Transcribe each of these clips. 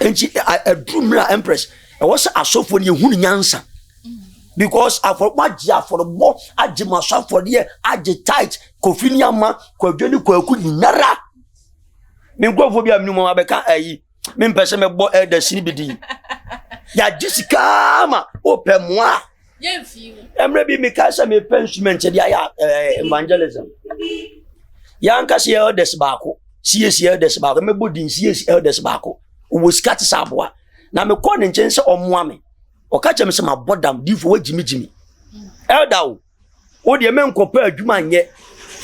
Nti aduru mmerɛ a Empress, ɛwɔ sɛ asɔfoɔ no yɛhunu nyansa. Because afɔrebɔ agye afɔrebɔ, agye maso afɔreɛ, agye tithe, kofi ne ama, kwadwo ne kwaku nyinara. Me nkurɔfoɔ bi a mene mu abɛka ayi, mempɛ sɛ mɛbɔ elders no bi din. Yɛagye sika ma wopɛ mmoa. Mmerɛ bi mekae sɛ mepɛ instrument de ayɛ eh, evangelism. Yɛankasa yɛ elders baako, CAC elders baako, mɛbɔ din CAC elders baako. Ɔwɔ sika te sɛ aboa. Na mekɔɔ ne nkyɛn sɛ ɔmmoa me. Ɔka kyerɛ me sɛ mabɔ dam, diifo wagyimigyimi. Elder o, wo deɛ menkɔpɛ adwuma nyɛ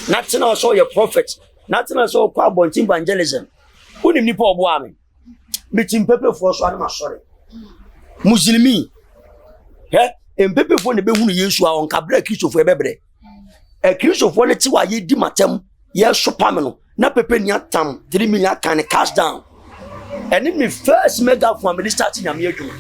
na tena sɛ ɔyɛ prophet na tena sɛ ɔkɔ abɔnten evangelism. Wonim nipa ɔboa me. Mete mpepefoɔ so anam asɔre. Muslimi. Hɛ, mpepefoɔ na ɛbɛhunu Yesu a ɔnka berɛ a Kristofoɔ ɛbɛbrɛ. Akristofoɔ no te wɔ a yɛdi matam, yɛsopa me no, na pepe ni atam 3 million aka ne cash down. Ɛne me first megaphone a mede start nyame adwuma.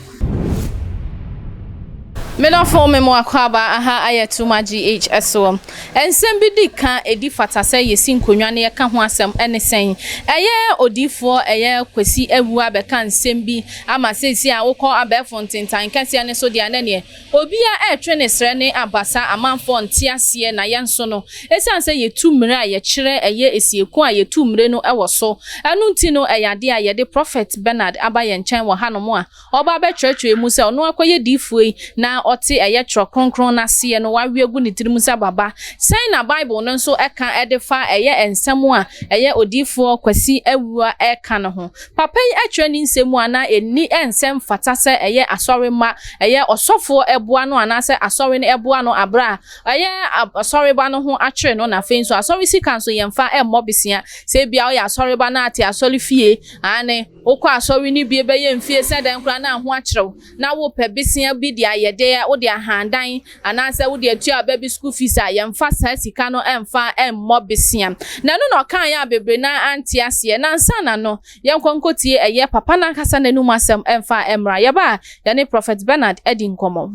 Me dɔfo me mo akwaaba aha ayɛ Tuma GH soɔ. Nsɛm bi di ka ɛdi fata sɛ yɛsi nkonnwa na yɛka ho asɛm ɛne sɛn? Ɛyɛ odiyifoɔ ɛyɛ Kwasi Awuah bɛka nsɛm bi ama seesei a wokɔ abɛɛfo ntentan kɛseɛ no so deɛ a na neɛ Obia ɛretwe ne srɛ ne abasa amanfoɔ nte aseɛ na yɛn nso no ɛsiane sɛ yɛtu mmire a yɛkyerɛ ɛyɛ esieko a yɛtu mmire no wɔ so ɛno nti no ɛyɛ adeɛ a yɛde Prophet Bernard aba yɛn nkyɛn wɔ hanom a ɔreba abɛkyerɛkyerɛ mu sɛ ɔno akɔyɛ diifoɔ yi na ɔte ɛyɛ twerɛ kronkron no aseɛ no wawe agu ne tirim sɛ baba sɛn na Bible no nso ɛka ɛde fa ɛyɛ nsɛm a ɛyɛ odiifoɔ Kwasi Awuah ɛreka no ho. Papa yi kyerɛ ne nsɛm mu anaa ɛnni ɛnsɛ mfata sɛ ɛyɛ asɔre mma ɛyɛ ɔsɔfoɔ boa no anaasɛ asɔre no boa no aberɛ a ɛyɛ asɔreba no ho akyere no na afei nso asɔre sika nso yɛmfa mmɔ besea sɛ ebia woyɛ asɔreba na ate asɔre fie aane wokɔ asɔre no bie bɛyɛ mfie sɛ dɛn koraa na ho akyere wo na wopɛ besea bi de ayɛ deɛ wode ahandan anaasɛ wode atua ɔba bi school fees a, yɛmfa saa sika no mfa mmɔ besea. Na ɛno na ɔkaeɛ a bebree no ara ante aseɛ. Na ansa na no, yɛnkɔ nkɔtie ɛyɛ papa no ankasa n'anum asɛm mfa mmra. Yɛba a, yɛne Prophet Bernard adi nkɔmmɔ.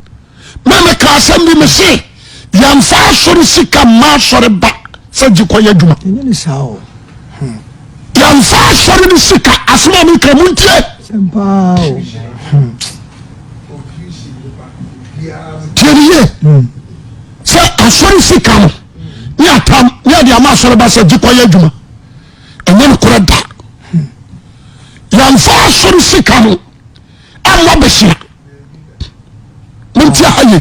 Me meka asɛm bi mese yɛmfa asɔre sika mma asɔre ba sɛ gye kɔyɛ adwuma. Ɛnyɛ ne saa o. Hmm. Yɛmfa asɔre no sika asɛm a meka montie. Sɛm paa o. Hmm. Tie ne yie hmm. Sɛ asɔre sika no ne atam ne ade ama asɔre ba sɛ gye kɔyɛ adwuma ɛnyɛ nokorɛ da. Hmm. Yɛmfa asɔre sika no ɛmmɔ behyia. Montie ha ye.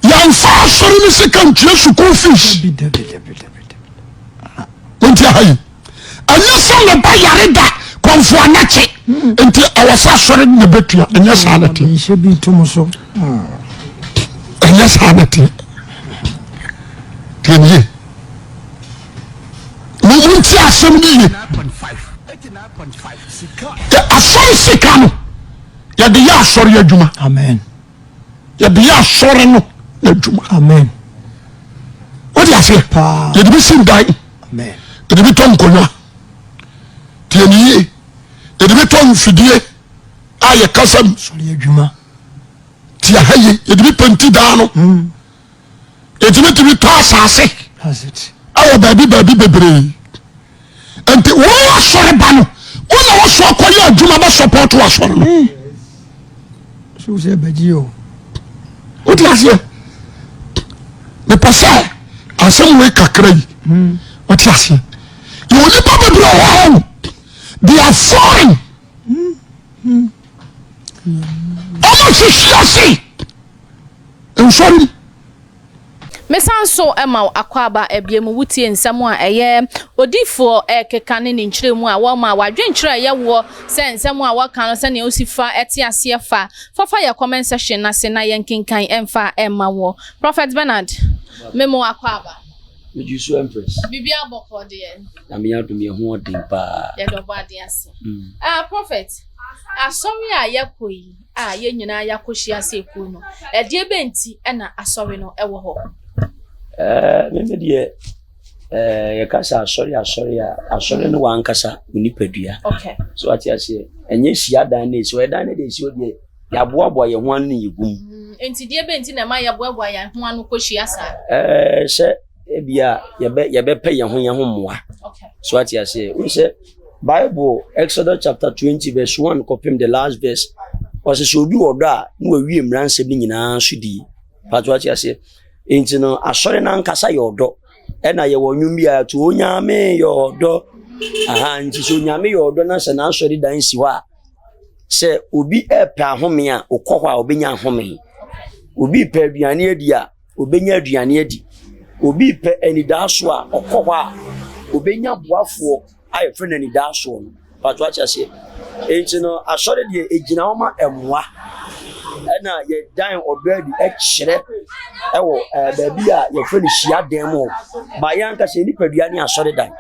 Yɛmfa asɔre no sika ntua sukuu fees. Montie ha ye. Ɛnyɛ sɛ ne ba yare da kɔnfo anakye nti ɛwɔ sɛ asɔre no na bɛtua. Ɛnyɛ saa na teɛ. Ɛnyɛ saa na teɛ. Tie ne ye. Montie asɛm no ye. Asɔre sika no yɛde yɛ asɔre adwuma. Amen. Yɛde yɛ asɔre no adwuma. Amen. Wode aseɛ? Yɛde bi si dan. Amen. Yɛde bi tɔ nkonnwa. Tie ne yie. Yɛde bi tɔ mfidie a yɛkasa mu. Asɔre adwuma. Tie ha yie. Yɛde bi penti dan no. Mm. Yɛtumi tumi tɔ asase. That's it. Ɛwɔ baabi baabi bebree. Nti wɔn asɔre ba no wɔn na wɔsɔ akɔyɛ adwuma bɛ sɔpɔto asɔre no. Hmm. So sɛ bɛgye o. Wote aseɛ? Mepɛ sɛ asɛm wei kakra yi. Hmm. Wote aseɛ? Yɛwɔ nipa bebree wɔ hɔ they are foreign. Hmm. Ɔmo hwehwɛ ase nsɔre mu. Mesan nso ma wo akwaaba abie mu wotie nsɛm a ɛyɛ odiyifoɔ rekeka ne ne nkyerɛmu a wɔma w'adwenkyerɛ a ɛyɛ woɔ sɛ nsɛm a wɔka no sɛnea wosi fa te aseɛ fa fa fa yɛ comment section no ase na yɛnkenkan mfa mma woɔ. Prophet Bernard, me mo akwaaba. Megye so Empress. Biribiara bɔkɔɔ deɛ. Nyame adom yɛ ho ɔden paa. Yɛda Ɔbɔadeɛ ase. Ah Prophet, asɔre a yɛkɔ yi, a yɛn nyinaa yɛakɔhyia sɛ kuo no, ɛdeɛ bɛn nti na asɔre no wɔ hɔ? Ɛɛ meme deɛ ɛɛ yɛka sɛ asɔre asɔre a asɔre no wankasa wo nipadua. Okay. So ate aseɛ ɛnyɛ hyia dan na esi hɔ ɛdan no deɛ esi hɔ deɛ yɛaboaboa yɛn ho ano na yɛgu mu. Mm, nti deɛ bɛn nti na ɛma yɛboaboa yɛn ho ano kɔhyia saa? Ɛɛ sɛ ebia yɛbɛ yɛbɛpɛ yɛn ho yɛn ho mmoa. Okay. So ate aseɛ wohu sɛ. Bible Exodus chapter 20 verse 1 kɔpem the last verse. Ɔsɛ sɛ obi wɔ dɔ a na wawie mmara nsɛm no nyinaa so di. Pato ate aseɛ. Nti no asɔre no ankasa yɛ ɔdɔ. Ɛna yɛwɔ nnwom bi a to onyame yɛ ɔdɔ. Aha nti sɛ onyame yɛ ɔdɔ na sɛ n'asɔre dan si hɔ a sɛ obi ɛpɛ ahome a ɔkɔ hɔ a ɔbɛnya ahome. Obi pɛ aduane adi a ɔbɛnya aduane adi. Obi repɛ anidaasoɔ a, ɔkɔ hɔ a, ɔbɛnya boafoɔ a yɛfrɛ no anidaasoɔ no. Pato ate aseɛ. Enti no, asɔre deɛ ɛgyina hɔ ma mmoa. Ɛna yɛdan ɔdɔ adi kyerɛ ɛwɔ ɛɛ baabi a yɛfrɛ no hyiadan mu hɔ. Ba yɛn ankasa yɛn nipadua ne asɔredan.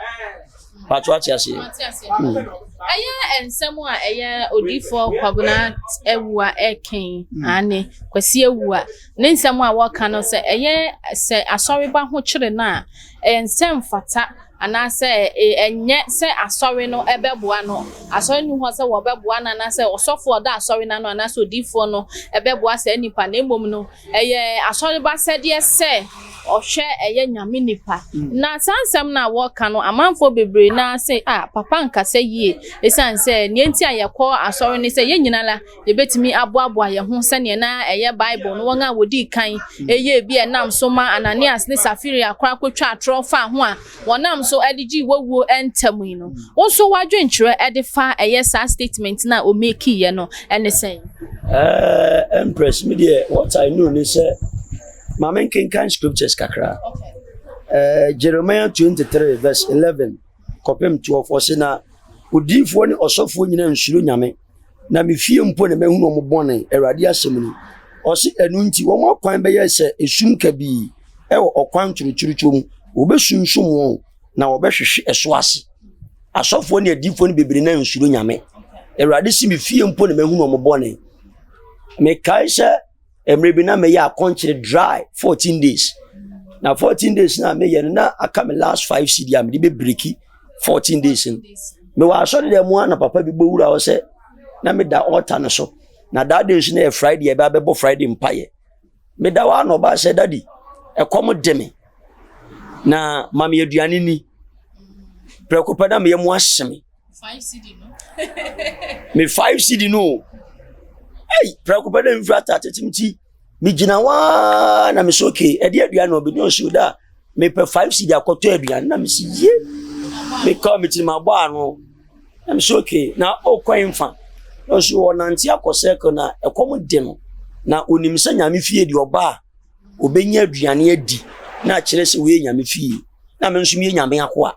Pato ate aseɛ. Ɛyɛ nsɛm a ɛyɛ odiifoɔ Kwabena Awua ɛkɛn ane Kwasi Awua ne nsɛm a wɔka no sɛ ɛyɛ sɛ asɔreba ho kyere no a ɛyɛ nsɛ mfata anaasɛ ɛnyɛ sɛ asɔre no ɛbɛboa no asɔre no hɔ sɛ wɔbɛboa no anaasɛ ɔsɔfoɔ ɔda asɔre no ano anaasɛ odiifoɔ no ɛbɛboa saa nipa na mmom no Ɛyɛ asɔreba sɛdeɛ sɛ ɔhwɛ ɛyɛ Nyame nipa. Na saa nsɛm no a wɔka no amanfoɔ bebree no ara se ah papa nkasa yie ɛsiane sɛ neɛ nti a yɛkɔ asɔre ne sɛ yɛn nyina la yɛbɛtumi aboaboa yɛn ho sɛdeɛ na ɛyɛ Bible no wɔn a wɔdii kan ɛyɛɛ bi a ɛnam so ma Ananias ne Safiria koraa kɔtwaa atorɔ faa ho a wɔnam so de gyee wawuo ntam yi no, wo nso w'adwenkyerɛ de fa ɛyɛ saa statement no a ɔmekiiɛ no ne sɛn? Uh, Empress, me deɛ what I know ne sɛ ma menkenkan scriptures kakra. Okay. Uh, Jeremiah 23 verse 11 kɔpem 12 ɔse na odiyifoɔ ne ɔsɔfoɔ nyinaa nsuro nyame na me fie mpo na mahunu wɔn bɔne awurade asɛm ni ɔse ɛno nti wɔn akwan bɛyɛ sɛ esum kabii ɛwɔ ɔkwan torotorotuo mu wɔbɛsunsum wɔn na wɔbɛhwehwe ɛso ase asɔfoɔ ne adiyifoɔ no bebree na nsuro nyame awurade si me fie mpo na mahunu wɔn bɔne mekae sɛ mmerɛ bi na meyɛ akɔnkyere dry 14 days na 14 days na meyɛ no na aka me last 5 cd a mede bɛbreki 14 days no mewɔ asɔre dɛ mu a na papa bi bɔwura hɔ sɛ na meda altar no so na that day nso na yɛ friday ɛbɛ abɛbɔ friday mpaeɛ meda hɔ a na ɔbaa sɛ dadi ɛkɔm de me na ma me aduane ni prɛko pɛ na meyɛ mu ahye me me 5 cd no ei prɛko pɛ na mfiri ata tete nti megyina hɔ ara na mesɛ okay ɛde aduane na ɔbɛdi ɔsi da mepɛ 5 cd akɔtɔ aduane na mesi yie mekɔ metiri mabɔ ano na mesɛ okay na ɔkɔ mfa na ɔsi ɔnante akɔ circle na ɛkɔm de no na onim sɛ nyame fie deɛ ɔba a obɛnya aduane adi na akyerɛ sɛ woyɛ nyame fie na me nso meyɛ nyame akoa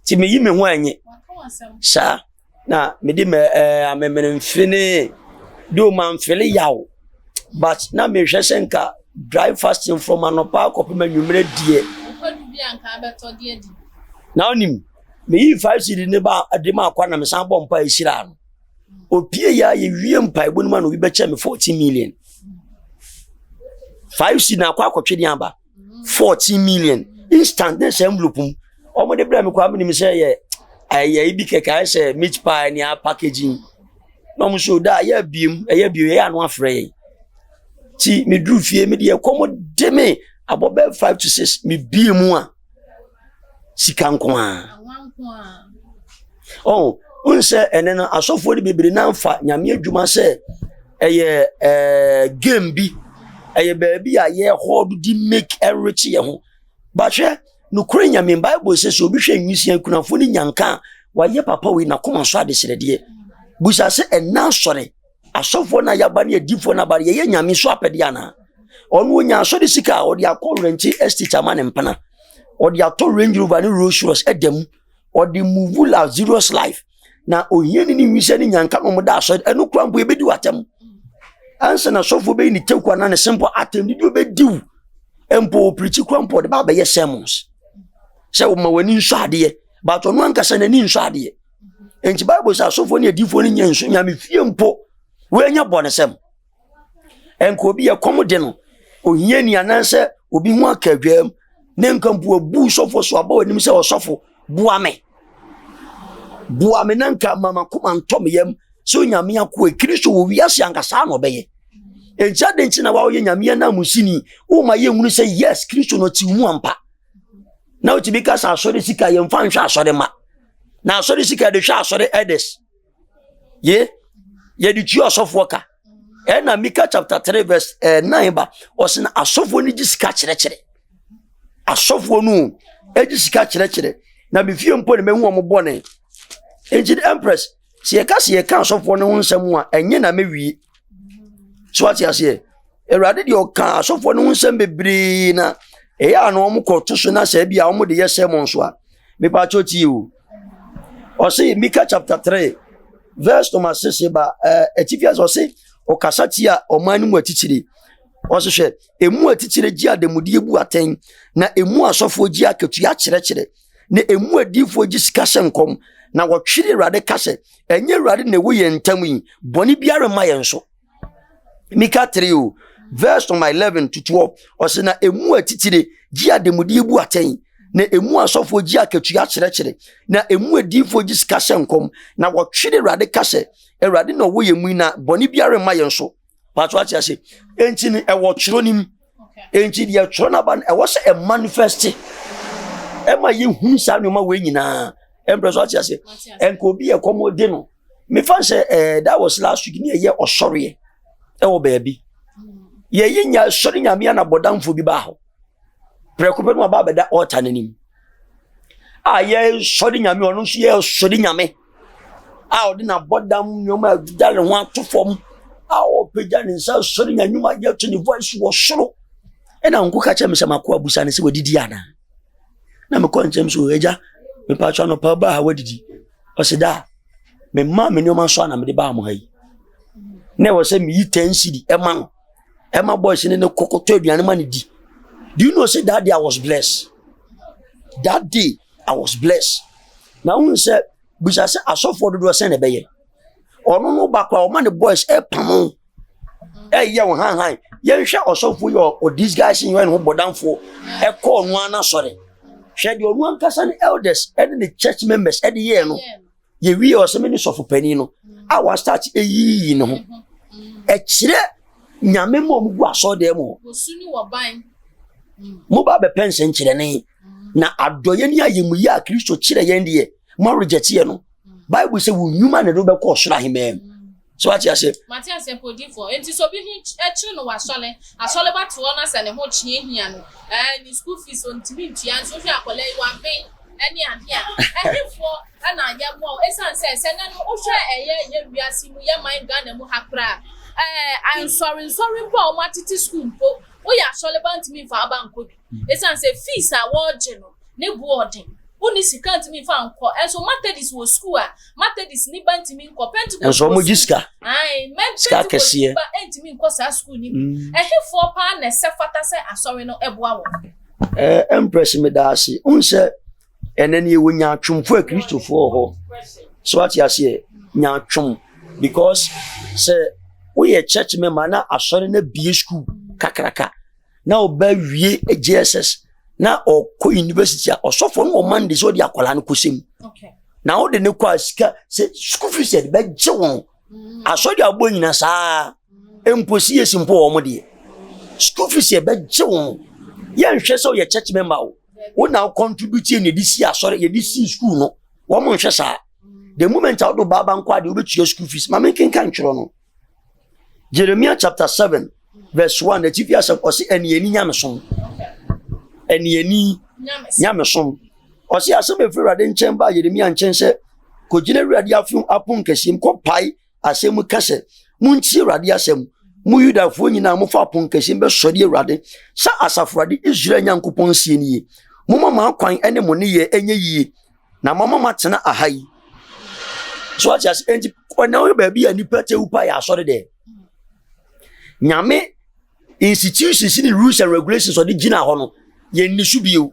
nti meyi me ho anyi saa na mede mɛ ɛɛ eh, amemenemfe ne do mamfele yaw but na mehwɛ sɛ nka dry fasting from anɔpa akɔpem anwummerɛ deɛ na onim meyi five cd ne ba de ma akwa na mesan bɔ mpa ehyira no opie ya yɛwie mpaebɔ no mu a na obi bɛkyɛ me 14 million five cd na akɔ akɔtwe de aba 14 million instant ne sɛ envelope mu wɔn de brɛ me kɔ amenim sɛ yɛ ɛyɛ ebi kɛkɛ ayɛ sɛ meat pie ne a packaging na wɔn nso da yɛ abiem ɛyɛ abiem ɛyɛ ano afrɛ yɛn ti me duru fie me deɛ kɔm de me abɔ bɛɛ 5 to 6 me bie mu a sika nko ara ɔn n sɛ ɛnɛ no asɔfoɔ no bebree na nfa nyame adwuma sɛ ɛyɛ ɛɛ game bi ɛyɛ baabi a yɛhɔ di make ɛrekye yɛn ho bahwɛ nokore nyame bible sɛ sɛ obi hwɛ nwisia nkunafoɔ ne nyanka a wayɛ papa wei n'akoma so adesrɛdeɛ busa sɛ ɛna asɔre asɔfoɔ no a yɛaba ne adifoɔ no aba yɛyɛ nyame so apɛdeɛ anaa ɔno onya asɔre sika a ɔde akɔ rɛnte estate ama ne mpena ɔde atɔ range rover ne rolls royce ɛda mu ɔde move luxurious life na ohiani ne nwisa ne nyanka na ɔmo da asɔre ɛno kura mpo ebedi w'atɛm ansa na sɔfoɔ bɛyi ne teku anaa ne simple atɛm didi obedi wo mpo opirikyi kura mpo ɔde ba abɛyɛ sermons sɛ ɔma w'ani nsɔ adeɛ but ɔno ankasa n'ani nsɔ adeɛ nti bible sɛ asɔfoɔ ne adiifoɔ no nyɛ nso nyame fie mpo wɔanya bɔnesɛm ɛnka obi yɛ kɔm de no ohiani anaasɛ obi ho aka adwam ne nka mpo abu sɔfoɔ so aba w'anim sɛ ɔsɔfo boa me boa me na nka ma makoma ntɔ me yam sɛ onyame akoa kristo wɔ wiase anka saa na ɔbɛyɛ nti adɛn nti na woayɛ nyame ananmusini woma yɛhunu sɛ yes kristo no ɔte mu ampa na wotumi ka sɛ asɔre sika yɛmfa nhwɛ asɔre ma. Na asɔre sika yɛde hwɛ asɔre elders. Ye yɛde tua ɔsɔfoɔ ka. Ɛna Mika chapter 3 verse 9 eh, ba ɔsɛ na asɔfoɔ no gye sika kyerɛkyerɛ. Asɔfoɔ no gye sika kyerɛkyerɛ. Na me fie mpo na mehu wɔn bɔne. Enti the empress sɛ yɛka sɛ yɛka asɔfoɔ no ho nsɛm a ɛnyɛ na mewie. So ate aseɛ. Awurade deɛ ɔka asɔfoɔ no ho nsɛm bebree na ɛyɛ a na wɔn kɔ to so na sɛ ebi a wɔn de yɛ sermon so a mepa akyɛw tie o ɔse Mika chapter 3 verse number 6 ba ɛɛ atifi ase ɔse ɔkasa tia ɔman no mu atitire ɔse hwɛ emu atitire gye ademudeɛ bu atɛn na emu asɔfoɔ gye akatua kyerɛkyerɛ na emu adiifoɔ gye sika hyɛ nkɔm na wɔtwere Awurade ka sɛ ɛnyɛ Awurade na ɛwɔ yɛn ntam yi bɔne biara mma yɛn so. Mika 3 o verse number 11 to 12 ɔsɛ na emu atitire gye ademudeɛ bu atɛn na emu asɔfoɔ gye akatua kyerɛkyerɛ na emu adiifoɔ gye sika hyɛ nkɔm na wɔtwere Awurade ka sɛ Awurade na ɔwɔ yɛn mu yi na bɔne biara mma yɛn so. Pàtó ate ase. Enti no ɛwɔ twerɛ no mu. Enti deɛ twerɛ no aba no ɛwɔ sɛ ɛmanifest ɛma yɛhunu saa nneɛma wei nyinaa. Ɛmprɛ so ate ase. Ɛnka obi yɛ kɔm de no. Mefa sɛ ɛɛ that was last week ne yɛyɛ ɔsɔreɛ ɛwɔ baabi. Yɛyɛ nya sɔre nyame anabɔdamfo bi baa hɔ. Prɛko pɛ no aba abɛda ɔɔta n'anim. A yɛsɔre nyame ɔno nso yɛsɔre nyame. A ɔde n'abɔdam nneɛma a ɛdeda ne ho ato fam a ɔrepagya ne nsa sɔre nya nnwuma yɛto ne voice wɔ soro. Ɛna nko ka kyerɛ me sɛ makɔ abusa ne sɛ wadidi anaa. Na mekɔ nkyɛn so agya mepatwa anɔpa baa ha wadidi. Ɔse da mema me nneɛma so a na mede baa mo ha yi. Na ɛwɔ sɛ meyi 10 cedi ɛma no. Ɛma boys ne ne kɔkɔtɔ aduane ma ne di. Do you know say that day I was blessed? That day I was blessed. Na wohu sɛ bisa sɛ asɔfoɔ dodoɔ sɛn na ɛbɛyɛ. Ɔno no ba koraa ɔma ne boys ɛpamo ɛyɛ wɔn hanhan. Yɛnhwɛ ɔsɔfoɔ yi ɔ disguise yɛn ne ho bɔdamfoɔ ɛkɔ ɔno ara n'asɔre. Hwɛ deɛ ɔno ankasa ne elders ɛne ne church members ɛde yɛɛ no. Yɛwie ɔsɛ me ne sɔfo panin no a wastart ɛyiyi ne ho. Ɛkyerɛ nyame ma ɔmo gu asɔre mu hɔ. Mo ba bɛpɛ nsɛnkyerɛnne. Na adɔeɛ ne ayamuyie a Kristo kyerɛ yɛn deɛ, mo aregyɛteɛ no. Bible sɛ wo nnwuma na ɛde wobɛkɔ ɔsoro ahemman mu. So wate ase? Mate aseɛ mpo odiyifoɔ. Enti sɛ obi ho kyere no wɔ asɔre, asɔre ba toɔ na sɛ ne ho kyea hia no, ɛɛ ne school fees ɔntumi ntua, nso wohwɛ akwadaa yi waben ɛne adeɛ a, ɛhefoɔ na yɛboa wo? Ɛsiane sɛ, sɛ nnɛ no wohwɛ ɛyɛ yɛn wiase mu, yɛn man Ghana mu ha koraa, ɛɛ nsɔre nsɔre mpo a wɔatete school mpo, woyɛ asɔre ba ntumi mfa wo ba nkɔ bi. Esiane sɛ fees a wɔregye no ne bo ɔden, wonni sika ntumi mfa nkɔ. Nso Methodist wɔ sukuu a, Methodist ni ba ntumi nkɔ. Pentecost Nso wɔ wɔgye sukuu. sika. Ae, Sika Pentecost akɛseɛ. ni ba ntumi nkɔ saa sukuu no bi. Ɛhefoɔ paa na ɛsɛ fata sɛ asɔre no boa wɔn? Eh, Empress meda ase. Wohu sɛ ɛnɛ no yɛwɔ nyaatwomfoɔ a Kristofoɔ wɔ hɔ. So wate aseɛ? Nyaatwom. Because sɛ woyɛ church member na asɔre no abie sukuu kakraka na ɔba wie JSS na ɔkɔ university a ɔsɔfo no wɔ monday sɛ ɔde akwadaa no kɔsɛ mu na wode ne kɔ a sika sɛ school fees yɛde bɛgye wɔn mm. asɔre abɔ nyina saa mpo CAC mpo wɔn deɛ school fees yɛbɛgye wɔn yɛnhwɛ sɛ ɔyɛ church member o wo na wo contribute yɛ na yɛde si asɔre yɛde si school no wɔn nhwɛ saa the moment a wode baaba nkɔ adeɛ wobɛtua school fees ma menkenka ntwerɛ no Jeremiah chapter 7 verse 1 atifi asɛm ɔse aniani nyamesom aniani nyamesom ɔse asɛm ɛfiri awurade nkyɛn baa Jeremia nkyɛn sɛ kɔgyina awurade apon kɛseɛ mu kɔpae asɛm mu ka sɛ montie awurade asɛm mo yudafoɔ nyinaa mofa apon kɛseɛ mu bɛsɔre awurade sɛ asafo awurade Israel nyankopɔn sie nie momma mo akwan ne mo nneyɛɛ ɛnyɛ yie na mama matena aha yi so ate ase enti ɔna woyɛ baabi a nipa te wupa yɛ asɔre dɛ nyame institutions ne rules and regulations ɔde gyina hɔ no yɛn ni so bio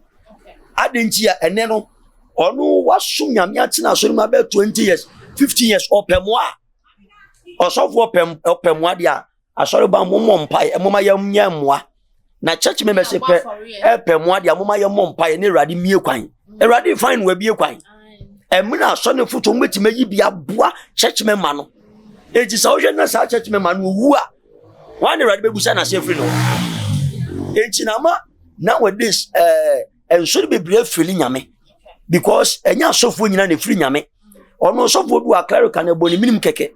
adi nti a ɛnɛ no ɔno wasom nyame atena asɔre mu abɛɛ 20 years 15 years ɔpɛ mmoa ɔsɔfo ɔpɛ mmoa deɛ a Asɔreba mommɔ mpaeɛ momma yɛnyɛ mmoa na church members pɛ ɛpɛ mmoa deɛ momma yɛmmɔ mpaeɛ ne awurade mmie kwan awurade fan no wabie kwan ɛmena asɔre foto wɔbɛtumi ayi bi aboa church member no enti sɛ wohwɛ na saa church member no owu a wɔn na awurade bɛbusa n'ase afiri no enti na ama nowadays ɛɛ nsɔre bebree afiri nyame. Because ɛnyɛ asɔfoɔ nyinaa na ɛfiri Nyame. Ɔno ɔsɔfoɔ bi wɔ clerical na ɛbɔ ne minim kɛkɛ.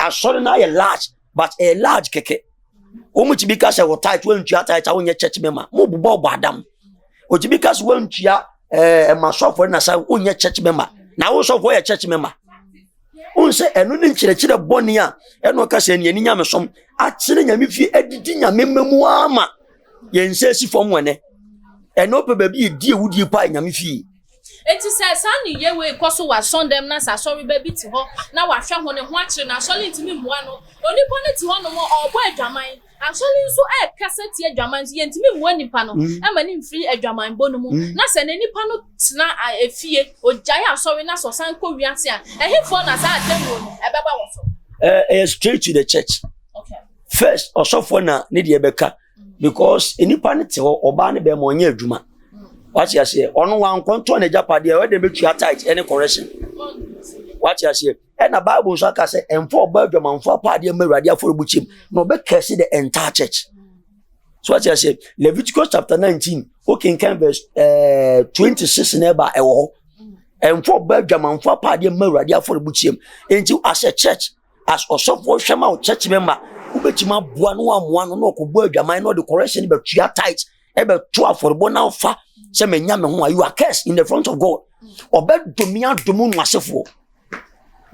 Asɔre no ayɛ large but ɛyɛ large kɛkɛ. Wɔn ti bi ka sɛ wɔ tight wɔntua tight a wonyɛ church member. Mo bobɔ ɔbɔ adam. Otumi ka sɛ wɔntua ɛɛ ɛma sɔfoɔ na sa wonyɛ church member. Na wo sɔfoɔ yɛ church member. Wohu sɛ ɛno ne nkyerɛkyerɛ bɔne a ɛna ɔka sɛ ɛne nyamesom akyerɛ nyame fie adidi nyame mma mu ama yɛn nsa asi fam wɔ nɛ ɛna ɔpɛ baabi yɛdi awudie paa nyame fie. Enti sɛ saa nneyɛe wei kɔ so wɔ asɔndɛm na sɛ asɔreba bi te hɔ na wahwɛ ho ne ho akyere no asɔre ntumi mmoa no. Onipa no te hɔnom ɔrebɔ adwaman, asɔre nso rekasa tia adwaman nso yɛntumi mmoa nipa no ma no mfiri adwamanbɔ no mu. Na sɛ na nipa no tena efie, ogyae asɔre na sɛ ɔsan kɔ wiase a, ɛhefoɔ na saa atemmuo no ɛbɛba wɔ so? Ɛyɛ straight to the church. Okay. First, ɔsɔfoɔ na ne deɛ bɛka because nipa no te hɔ, ɔbaa ne bɛrima ɔnyɛ adwuma. Wate aseɛ, ɔno wankɔntɔn n'agyapadeɛ, ɔyɛ dɛ bɛtua tithe ɛne correction. Wate aseɛ, ɛna Bible nso aka sɛ ɛmfa ɔbaa adwamanfoɔ apaadeɛ mma Awurade afɔrebukyia mu na ɔbɛkɛse the entire church. So wate aseɛ, Leviticus chapter 19, wokenkan verse 26 na ɛba ɛwɔ hɔ. Ɛmfa ɔbaa adwamanfoɔ apaadeɛ mma Awurade afɔrebukyia mu. Enti as a church, as ɔsɔfoɔ hwɛ ma wo church member, wobɛtumi aboa no amoa no na ɔkɔbɔ adwaman na ɔde correction bɛtua tithe ɛbɛto afɔrebɔ na ɔfa sɛ manya me ho a, you are cursed in the front of God. Ɔbɛdome adome no asefoɔ.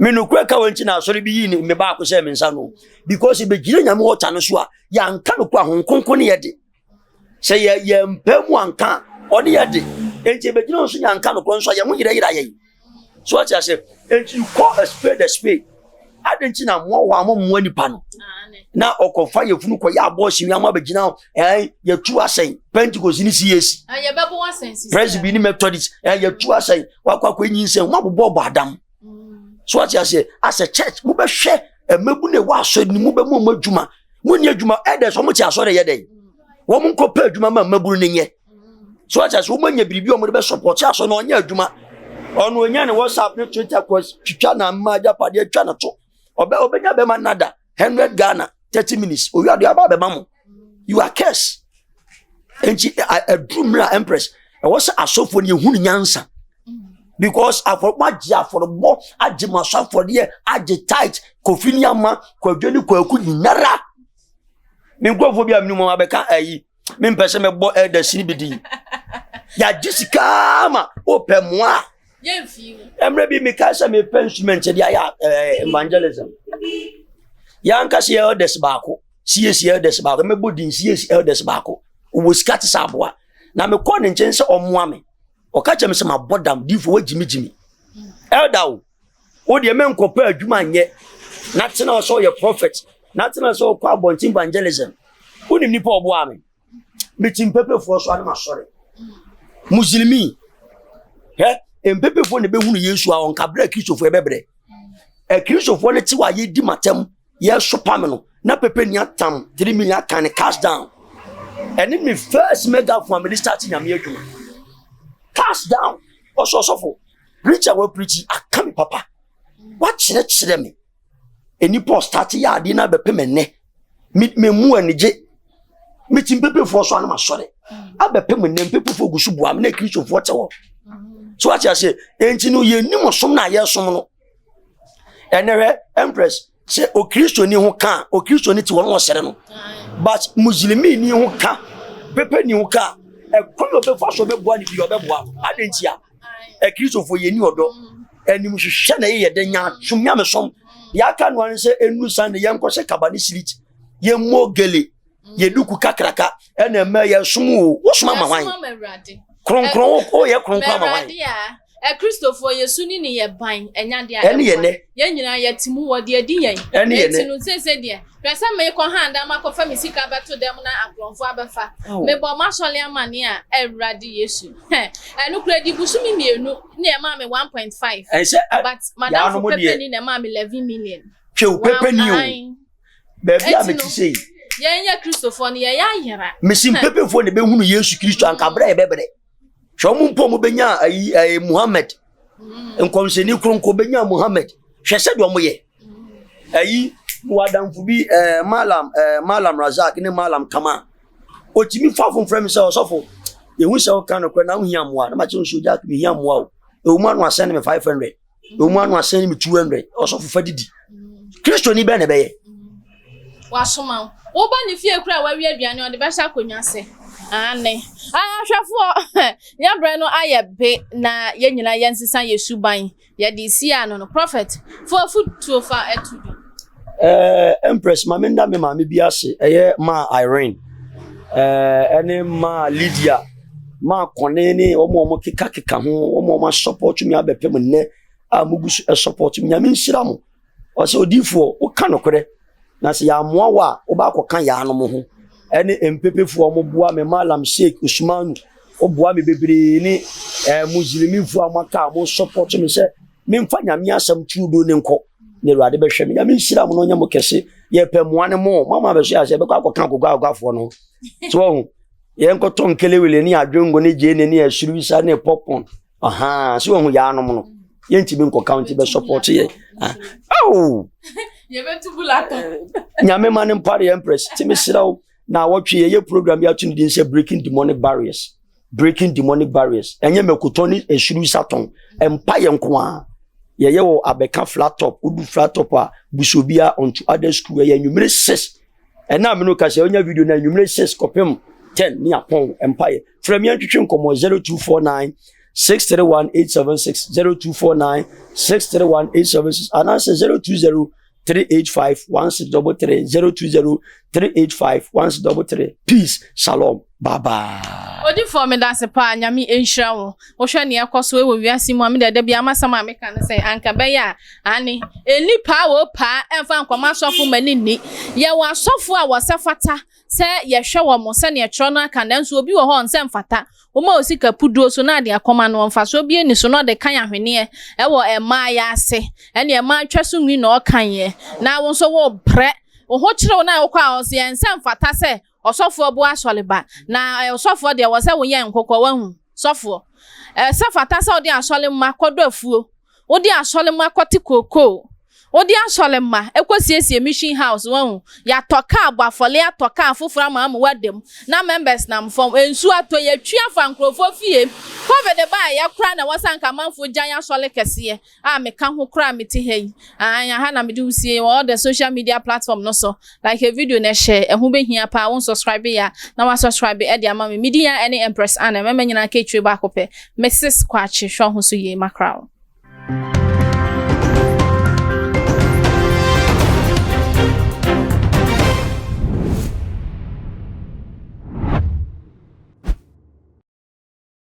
Me nokura ka wɔn nti na asɔre bi yii me baako sɛ me nsa no because ebɛgyina nyame ɔta no so a yɛanka no kora ho nkonko ne yɛde sɛ yɛ yɛmpɛ mu anka ɔne yɛde nti ebɛgyina nso yɛanka no kora nso a yɛn ho yerɛyerɛ yɛn so ɔte ase nti you call a spade a spade adi nti na mmoa wɔ a mo mmoa nipa no na ɔkɔfa yɛfunu kɔyɛ abɔɔhye wi ama bɛgyina hɔ ɛn yɛtu asɛn Pentecost ne CAC Presby ne Methodist ɛn yɛtu asɛn wakɔ akɔ enyi nsɛn wɔn abobɔ ɔbɔ adam so ɔte ase as a church mo bɛhwɛ mmabu na ɛwɔ asɔre ne mu bɛmu wɔn adwuma mo ni adwuma ɛdɛ sɛ wɔn te asɔre yɛ dɛ wɔn nkɔ pɛ adwuma ma mmabu no nyɛ. So ɔkyɛ sɛ wɔn anya biribi a wɔde bɛ support asɔ na ɔnyɛ adwuma. Ɔno onya ne WhatsApp ne Twitter kɔ twitwa na mma agyapadeɛ atwa ne to. Ɔbɛ ɔbɛnya bɛma nada 100 Ghana 30 minutes. Owia de aba abɛma mo. You are cursed. Nti aduru mmerɛ a Empress ɛwɔ sɛ asɔfoɔ no yɛhu no nyansa. Because afɔrebɔ agye afɔrebɔ agye maso afɔdeɛ agye tithe kofi ne ama kwadwo ne kwaku nyinara. Me nkurɔfoɔ bi a mene mu abɛka ayi mempɛ sɛ mɛbɔ elders no bi din yɛagye sika ma wopɛ mmoa a mmerɛ bi mekae sɛ mepɛ instrument de ayɛ eh, evangelism yɛanka sɛ elders baako cac elders baako mɛbɔ din cac elders baako ɔwɔ sika te sɛ aboa na mekɔɔ ne nkyɛn sɛ ɔmmoa me ɔka kyerɛ me sɛ mabɔ dam diifo woagyimigyimi elder o Wo deɛ menkɔpɛ adwuma nyɛ na tena sɛ ɔyɛ prophet na tena sɛ ɔkɔ abɔnten evangelism. Wonim nipa ɔboa me. Mete mpepefoɔ so anam asɔre. Muslimi. Hɛ mpepefoɔ na ɛbɛhunu Yesu a ɔnka berɛ a Kristofoɔ ɛbɛbrɛ. Akristofoɔ no te wɔ a yɛdi matam yɛsopa me no na pepe ni atam 3 million aka ne cash down. Ɛne me first megaphone a mede start nyame adwuma. Cash down. Ɔsɔ ɔsɔfo. Preach a wapreach aka me papa. Wakyerɛkyerɛ me. Nnipa ɔstarte yɛ adeɛ no abɛpem ɛnnɛ. Me me mu anigye. Meti mpepefoɔ so anam asɔre. Abɛpem ɛnnɛ mpepefoɔ gu so boa me na kristofoɔ te hɔ. So wate aseɛ. Enti no yɛnnim ɔsom no a yɛsom no. Ɛnɛ hwɛ Empress sɛ okristoni ho ka a okristoni te wɔn ɔsɛre no but muslimi ni ho ka pepe ni ho ka ɛkwan a ɔbɛfa so ɔbɛboa ne bi ɔbɛboa no adi nti a akristofo yɛ ni ɔdɔ anim hwehwɛ na yɛyɛ dɛ nya atwom nyamesom yɛaka no ano sɛ ɛnu san de yɛnkɔhyɛ kaba ne sirit yɛmmɔ gele yɛduku kakraka ɛna ɛmɛ yɛsom o wosoma ma hwan kronkron woyɛ kronkron ama hwan Akristofoɔ yɛ su ne ne yɛ ban ɛnyɛ adeɛ a Ɛne yɛ ɛboa. nɛ. Yɛn nyinaa yɛte mu wɔde adi yɛn. Ɛne yɛ Enti nɛ. no seesei deɛ, hwɛ sɛ merekɔ han dan makɔfa me sika abɛto dɛm na akorɔmfoɔ abɛfa. Ao. Mebɔ m'asɔre amaneɛ a, Awurade Yesu. Hɛ! Ɛno koraa ɛdi bosome mmienu na ɛmaa me 1.5. Ɛnsɛ ɛ But m'adamfo yaanom deɛ. pɛpɛni na ɛmaa me 11 million. Hwɛ o Wa pɛpɛni o. ae. Baabi a Enti mete no, sei. yɛn yɛ Kristofoɔ no, yɛyɛ ayera. Mesi Hɛ! mpepefoɔ na ɛbɛhunu Yesu Kristo anka berɛ a yɛbɛbrɛ. Hwɛ wɔn mpo wɔn bɛnya ayi ɛɛ Muhammad nkɔmhyɛni kronkron bɛnya Muhammad hwɛ sɛdeɛ wɔn yɛ ayi wɔ adamfo bi ɛɛ Malam ɛɛ Malam Razak ne Malam Kama otumi fa fo nfrɛ mi sɛ ɔsɔfo ehu sɛ ɔka no korɛ na ohia mmoa na ma kyerɛ nso gya mi hia mmoa o. Ɛwɔ mu ano asɛn me 500. Ɛwɔ mu ano asɛn me 200. Ɔsɔfo fa didi. Kristoni bɛn na ɛbɛyɛ? Wasoma wo. Woba ne fie koraa a wawie aduane ɔde bɛhyɛ akonnwa ase. Aane. Ahwɛfoɔ, yɛn berɛ no ayɛ be na yɛn nyinaa yɛnsesa yɛn suban. Yɛde si ano no, Prophet, fa afutuo fa to dwa. Eh, Empress, ma menda me maame bi ase, ɛyɛ ma Irene, eh, ɛne ma Lydia, ma Kɔne ne wɔn a wɔn kekakeka ho, wɔn a wɔn asɔpɔt mi abɛpem nnɛ a mugu so ɛsɔpɔt mi. Nyame nhyira mo. Ɔsɛ odiifoɔ, woka nokorɛ, na sɛ yɛamoa wo a, wobɛakɔka yɛanom ho. Ɛne mpepefoɔ a wɔboa me, Malam Sheikh Usmanu, woboa me bebree ne eh, Muslimifoɔ a wɔaka a wɔsɔpɔt me sɛ memfa Nyame asɛm turodoo ne nkɔ na Awurade bɛhwɛ me. Nyame nhyira mo na ɔnyɛ mo kɛse. Yɛpɛ mmoa ne mo. Mama bɛso yɛ asɛ yɛbɛkɔ akɔka agogo agogoafoɔ no. So wɔho yɛnkɔtɔ nkelewele ne adwongo ne gyeene ne asuruwisa ne popcorn. Ahaa, so wɔho yɛanom no. Yɛntumi nkɔka nti bɛsɔpɔt yɛ. Ah, oh! Yɛbɛtu bulata. Nyame ma ne mpare Empress. Ti mesrɛ wo na wɔtwe yɛyɛ program bi ato ne din sɛ breaking demonic barriers. Breaking demonic barriers. Ɛnyɛ mɛkotɔ ne asuruwisa tɔn. Mpa yɛ nko a. Yɛyɛ wɔ abɛka flat top. Wodu flat top a, busu obiara onto other school. Ɛyɛ anwummere 6. Ɛna mene ka sɛ wonya video na anwummere 6 kɔpem 10 ne apɔn mpaeɛ. Frɛ me antwetwe nkɔmmɔ 0249 631 876 0249 631 876 anaasɛ 020 385 1633 020 385 1633. Peace, shalom, bye bye. Odifoɔ medase paa Nyame nhyira wo. Wohwɛ nea ɛkɔ so wɔ wiase mu a me deɛ da biara m'asɛm a meka ne sɛ anka ɛbɛyɛ a aane ɛnni paa wɔ paa ɛmfa nkɔma asɔfo ma ne nni. Yɛwɔ asɔfo a wɔsɛ fata sɛ yɛhwɛ wɔn sɛnea twerɛ no aka nanso obi wɔ hɔ a ɔnsɛ mfata. Woma wo sika puduo so na ade akɔma no mfasoɔ biara nni so na ɔde kan ahweneɛ wɔ mmaa yɛ ase ɛne mmaa twa so nwi na ɔkan yɛ na wo nso wobrɛ wo ho kyere wo na wokɔ a ɔse ɛnsɛ mfata sɛ ɔsɔfoɔ boa asɔre ba na ɔsɔfoɔ deɛ wɔ sɛ woyɛ nkokɔ wahu sɔfoɔ ɛsɛ fata sɛ wode asɔre mma kɔdɔ afuo wode asɔre mma kɔte kookoo wode asɔre mma ɛkɔsiesie mission house wahu yɛatɔ kaa bɔ afɔle atɔ kaa foforɔ ama ama woada mu na members nam fam nsuo atɔ yɛtwi afa nkurɔfoɔ fie COVID baa yɛ koraa na ɛwɔ sɛ anka amanfoɔ gyae asɔre kɛseɛ a meka ho koraa mete ha yi ae aha na mede wo sie wɔ all the social media platform no so like a video na ɛhyɛ ɛho bɛhia paa wo nsubscribe yɛ a na wasubscribe ɛde ama me medi ya ɛne Empress Anna mɛma nyinaa ka etire baako pɛ Mrs. Kwakye hwɛ wo ho so yie makra wo.